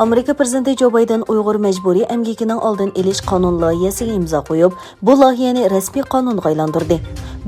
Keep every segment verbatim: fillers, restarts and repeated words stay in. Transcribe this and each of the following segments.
ئامېرىكا پىرېزىدېنتى جو بايدېن ئۇيغۇر مەجبۇرىي ئەمگىكىنىڭ ئالدىنى ئېلىش قانۇن لايىھەسىگە ئىمزا قويۇپ، بۇ لايىھەنى رەسمىي قانۇنغا ئايلاندۇردى.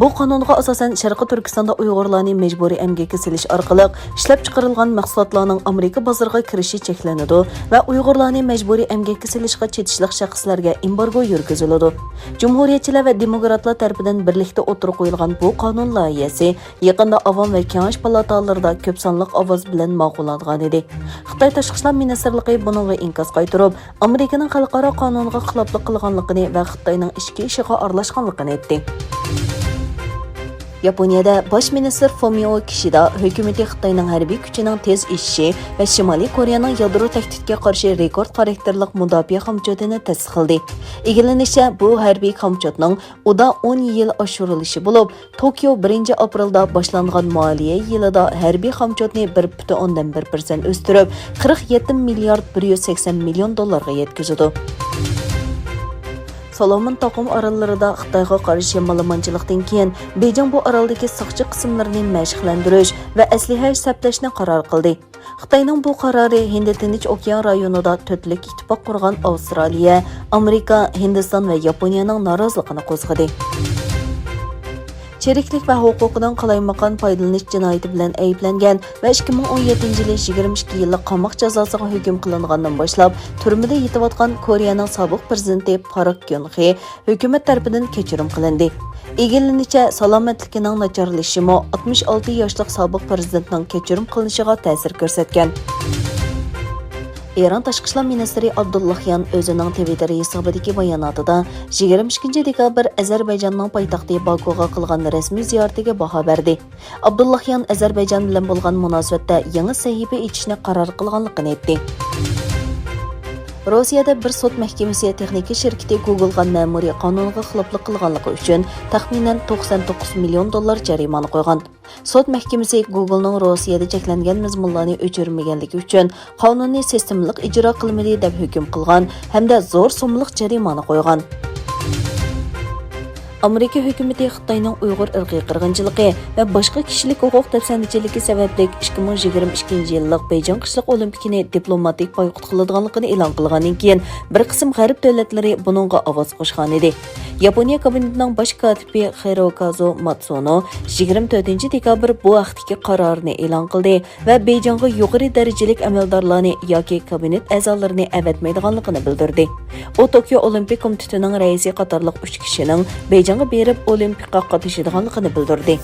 بۇ قانۇنغا ئاساسەن، شەرقىي تۈركىستاندا ئۇيغۇرلارنى مەجبۇرىي ئەمگەككە سېلىش ئارقىلىق ئىشلەپچىقىرىلغان مەھسۇلاتلارنىڭ ئامېرىكا بازىرىغا كىرىشى چەكلىنىدۇ ۋە ئۇيغۇرلارنى مەجبۇرىي ئەمگەككە سېلىشقا چېتىشلىق شەخسلەرگە ئېمبارگو يۈرگۈزۈلىدۇ. جۇمھۇرىيەتچىلەر ۋە دېموكراتلار تەرىپىدىن بىرلىكتە ئوتتۇرىغا قويۇلغان بۇ قانۇن لايىھەسى يېقىندا ئاۋام ۋە كېڭەش پالاتالىرىدا كۆپ سانلىق ئاۋاز بىلەن ماقۇللانغانىدى. خىتاي تاشقى ئىشلار مىنىستىرلىقى بۇنىڭغا ئىنكاس قايتۇرۇپ، ئامېرىكىنىڭ خەلقئارا قانۇنغا خىلاپلىق قىلغانلىقىنى ۋە خىتاينىڭ ئىچكى ئىشىغا ئارىلاشقانلىقىنى ئېيتتى. ياپونىيەدە باش مىنىستىر فۇمىئو كىشىدا ھۆكۈمىتى خىتاينىڭ ھەربىي كۈچىنىڭ تېز ئېشىشى ۋە شىمالىي كورېيەنىڭ يادرو تەھدىتىگە قارشى رېكورت خاراكتېرلىك مۇداپىئە خامچوتىنى تەستىقلىدى. ئىگىلىنىشىچە، بۇ ھەربىي خامچوتنىڭ ئۇدا ئون يىل ئاشۇرۇلۇشى بولۇپ، توكيو بىرىنچى ئاپرېلدا باشلانغان مالىيە يىلىدا ھەربىي خامچوتنى بىر پۈتۈن ئوندىن بىر پىرسەنت ئۆستۈرۈپ، قىرىق يەتتە مىليارد بىر يۈز سەكسەن مىليون دوللارغا يەتكۈزىدۇ. سولومون تاقىم ئاراللىرىدا خىتايغا قارشى مالىمانچىلىقتىن كېيىن، بېيجىڭ بۇ ئارالدىكى ساقچى قىسىملىرىنى مەشىقلەندۈرۈش ۋە ئەسلىھە سەپلەشنى قارار قىلدى. خىتاينىڭ بۇ قارارى ھىندى تىنچ ئوكيان رايونىدا تۆتلۈك ئىتتىپاق قۇرغان ئاۋسترالىيە، ئامېرىكا، ھىندىستان ۋە ياپونىيەنىڭ نارازىلىقىنى قوزغىدى. چىرىكلىك ۋە ھوقۇقىدىن قالايمىقان پايدىلىنىش جىنايىتى بىلەن ئەيىبلەنگەن ۋە ئىككى مىڭ ئون يەتتىنچى يىلى يىگىرمە ئىككى يىللىق قاماق جازاسىغا ھۆكۈم قىلىنغاندىن باشلاپ تۈرمىدە يېتىۋاتقان كورېيەنىڭ سابىق پىرېزىدېنتى پارك گيون خې ھۆكۈمەت تەرىپىدىن كەچۈرۈم قىلىندى. ئىگىلىنىشىچە، سالامەتلىكىنىڭ ناچارلىشىشىمۇ ئاتمىش ئالتە ياشلىق سابىق پىرېزىدېنتنىڭ كەچۈرۈم قىلىنىشىغا تەسىر كۆرسەتكەن. ئىران تاشقى ئىشلار مىنىستىرى ئابدۇللاھيان ئۆزىنىڭ تىۋىتتېر ھېسابىدىكى باياناتىدا يىگىرمە ئىككىنچى دېكابىر ئەزەربەيجاننىڭ پايتەختى باكۇغا قىلغان رەسمىي زىيارىتىگە باھا بەردى. ئابدۇللاھيان ئەزەربەيجان بىلەن بولغان مۇناسىۋەتتە يېڭى سەھىپە ئېچىشنى قارار قىلغانلىقىنى ئېيتتى. روسىيەدە بىر سوت مەھكىمىسى تېخنىكا شىركىتى گۇگلغا مەمۇرىي قانۇنغا خىلاپلىق قىلغانلىقى ئۈچۈن تەخمىنەن توقسان توققۇز مىليون دوللار جەرىمانە قويغان. سوت مەھكىمىسى گۇگلنىڭ روسىيەدە چەكلەنگەن مەزمۇنلارنى ئۆچۈرمىگەنلىكى ئۈچۈن قانۇننى سىستېمىلىق ئىجرا قىلمىدى دەپ ھۆكۈم قىلغان ھەمدە زور سوممىلىق جەرىمانە قويغان. ئامېرىكا ھۆكۈمىتى خىتاينىڭ ئۇيغۇر ئىرقىي قىرغىنچىلىقى ۋە باشقا كىشىلىك ھوقۇق دەپسەندىچىلىكى سەۋەبلىك ئىككى مىڭ يىگىرمە ئىككىنچى يىللىق بېيجىڭ قىشلىق ئولىمپىكىنى دىپلوماتىك بايقۇت قىلىدىغانلىقىنى ئېلان قىلغاندىن كېيىن، بىر قىسىم غەرب دۆلەتلىرى بۇنىڭغا ئاۋاز قوشقانىدى. ياپونىيە كابىنېتىنىڭ باش كاتىپى خىروكازۇ ماتسۇنو يىگىرمە تۆتىنچى دېكابىر بۇ ھەقتىكى قارارىنى ئېلان قىلدى ۋە بېيجىڭغا يۇقىرى دەرىجىلىك ئەمەلدارلارنى ياكى كابىنېت ئەزالىرىنى ئەۋەتمەيدىغانلىقىنى بىلدۈردى. ئۇ توكيو ئولىمپىك كومىتېتىنىڭ رەئىسى قاتارلىق ئۈچ كىشىنىڭ بېيجىڭغا بېرىپ ئولىمپىكقا قاتنىشىدىغانلىقىنى بىلدۈردى.